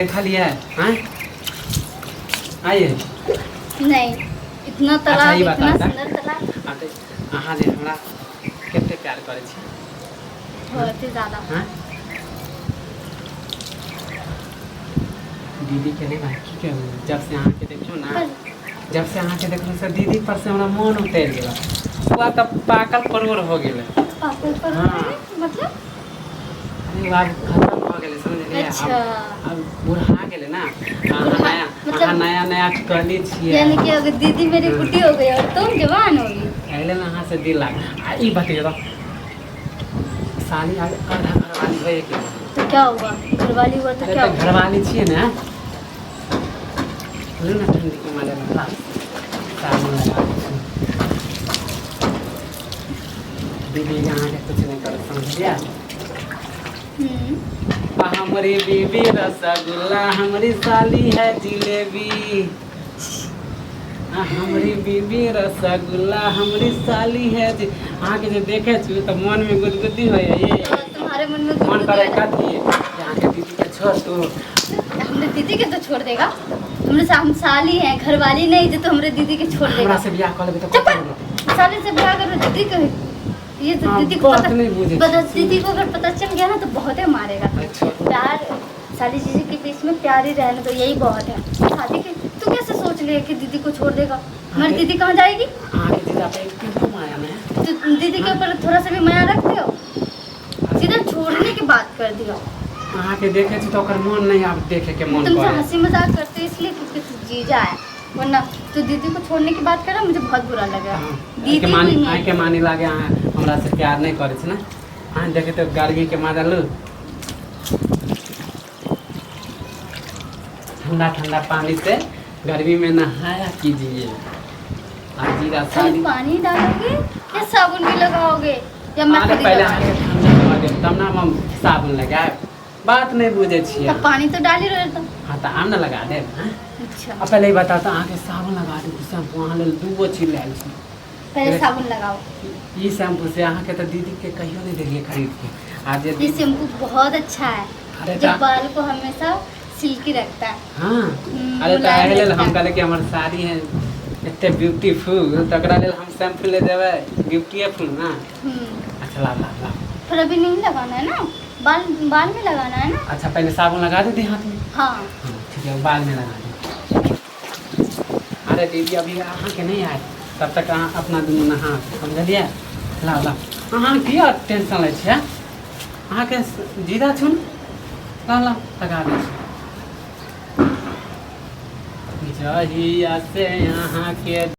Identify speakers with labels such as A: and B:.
A: देखलियै आँय आइए।
B: नहीं, इतना
A: अच्छा,
B: तालाब,
A: ये बता
B: इतना
A: दा।
B: सुंदर तालाब।
A: आ तऽ अहाँ जे हमरा कते प्यार करै छी?
B: बहुत ही ज्यादा।
A: हाँ, दीदी के नहीं भाई, की कहू, जब से अहाँके देखलहुँ ना,
B: पर
A: जब से अहाँके देखलहुँ से दीदी पर से हमरा मन उतरि गेल। ओ तऽ पाकल परोड़ हो गेलै।
B: पागल पर।
A: हाँ।
B: मतलब?
A: अरे वो आब खत्म भऽ गेलै, समझलियै?
B: अच्छा।
A: आब बुढ़ा गेलै ना अहाँ।
B: बुढ़ा-
A: नया
B: मतलब-
A: अहाँ नया नया कली छियै।
B: यानी कि अगर दीदी मेरी बुढ़ी हो गई और तुम जवान हो गई।
A: एहि लेल अहाँ से दिल लाग आ ई बतैयौ तऽ साली आब आधा घरवाली होइए के।
B: तो क्या हुआ, घरवाली हुआ तो
A: अरे
B: क्या
A: तऽ
B: हुआ?
A: घरवाली छियै ने। लू ने, ठंडी के मारे में ला, साबुन लगा दै छी। दीदी अहाँके कुछ नहि करत, समझलियै?
B: हम्म।
A: आ हमरी बीबी रसगुल्ला, हमरी साली है जिलेबी। आ हमरी बीबी रसगुल्ला, हमरी साली है जी। अहाँके जे देखै छी तऽ मनमे गुदगुदी होइए ये।
B: तो तुम्हारे मन में
A: मन
B: गुदगुदी
A: करे
B: हो रहा
A: कथी जे अहाँके दीदीके छोड़ तू।
B: है? हमरे दीदी के तो छोड़ देगा? हमरे हम साली हैं, घरवाली नहीं जो तो हमरे दीदी के छोड़
A: हमरा
B: देगा।
A: से बियाह कऽ लेबै तऽ
B: चुप
A: कतऽ रहतै?
B: साली से ब्याह करो दीदी के, ये तो
A: हाँ,
B: दीदी को
A: बात
B: पता
A: नहीं बुझे
B: पता
A: छी।
B: दीदी को अगर पता चल गया ना तो बहुत ही मारेगा।
A: अच्छा।
B: प्यार साली जीजी के बीच में प्यार ही रहने दो, यही बहुत है। शादी के तू कैसे सोच लिया कि दीदी को छोड़ देगा? हमारी दीदी कहाँ जाएगी?
A: अहाँके जीजा पे केहनो माया नहि।
B: तो दीदी के ऊपर थोड़ा सा भी माया रखते हो? सीधा छोड़ने की बात कर दिया।
A: अहाँके देखै छी तऽ ओकर मन नहि आब देखैके मन
B: तुमसे
A: करे।
B: हंसी मजाक करते हो इसलिए क्योंकि तू जीजा है, वरना तू दीदी को छोड़ने की बात कर रहा, मुझे बहुत बुरा लगा।
A: हाँ,
B: दीदी
A: आइके मानी
B: हुई है।
A: आइके मानी लागे अहाँ हमरा से प्यार नहि करै छी ने। अहाँ देखै तऽ गर्मीके मजा लू, ठंडा ठंडा पानी से गर्मी में नहाया कीजिए आ जीरा
B: खाली
A: साली।
B: पानी डालोगे या साबुन भी लगाओगे या मैं
A: अरे
B: खुद ही
A: पहिले
B: लगा
A: अहाँके ठंडा कऽ देब तब ने हम साबुन लगायब। बात नहि बुझै छियै।
B: तब पानी तो डाल ही रहे तो।
A: हाँ तऽ आम ने लगा देब, हाँ?
B: अच्छा।
A: आ पहिले ई बताउ तऽ अहाँके साबुन लगा देब कि शैम्पू? अहाँ लेल दूगो चीज लायल छी।
B: पहले साबुन लगाओ।
A: ई शैम्पू से अहाँके तऽ दीदीके कहियो नहि देलियै खरीद के आ जे
B: ये शैम्पू बहुत अच्छा है,
A: अरे
B: जो
A: ता-
B: बाल को हमेशा सिल्की रखता है।
A: हाँ। अरे तऽ
B: मुलायम
A: एहि लेल
B: रखता
A: हम
B: है।
A: कहलियै कि हमर साड़ी है एते ब्यूटीफुल तऽ ओकरा लेल हम शैम्पू ले देबै ब्यूटीफुल ना। अच्छा, ला ला ला।
B: पर अभी नहीं लगाना है ना, बाल बाल में लगाना है ना।
A: अच्छा, पहले साबुन लगा दे हाथ में।
B: हाँ।
A: हाँ, ठीक है, बाल में लगा दे। अरे दीदी अभी अहाँके नहि आयत, तब तक अहाँ अपना दुनू नहा, समझलियै? लाउ लाउ, अहाँ किया टेंशन लै छियै? अहाँके जीजा छुन। लाउ लाउ, लगा दै छी। जहिया से अहाँके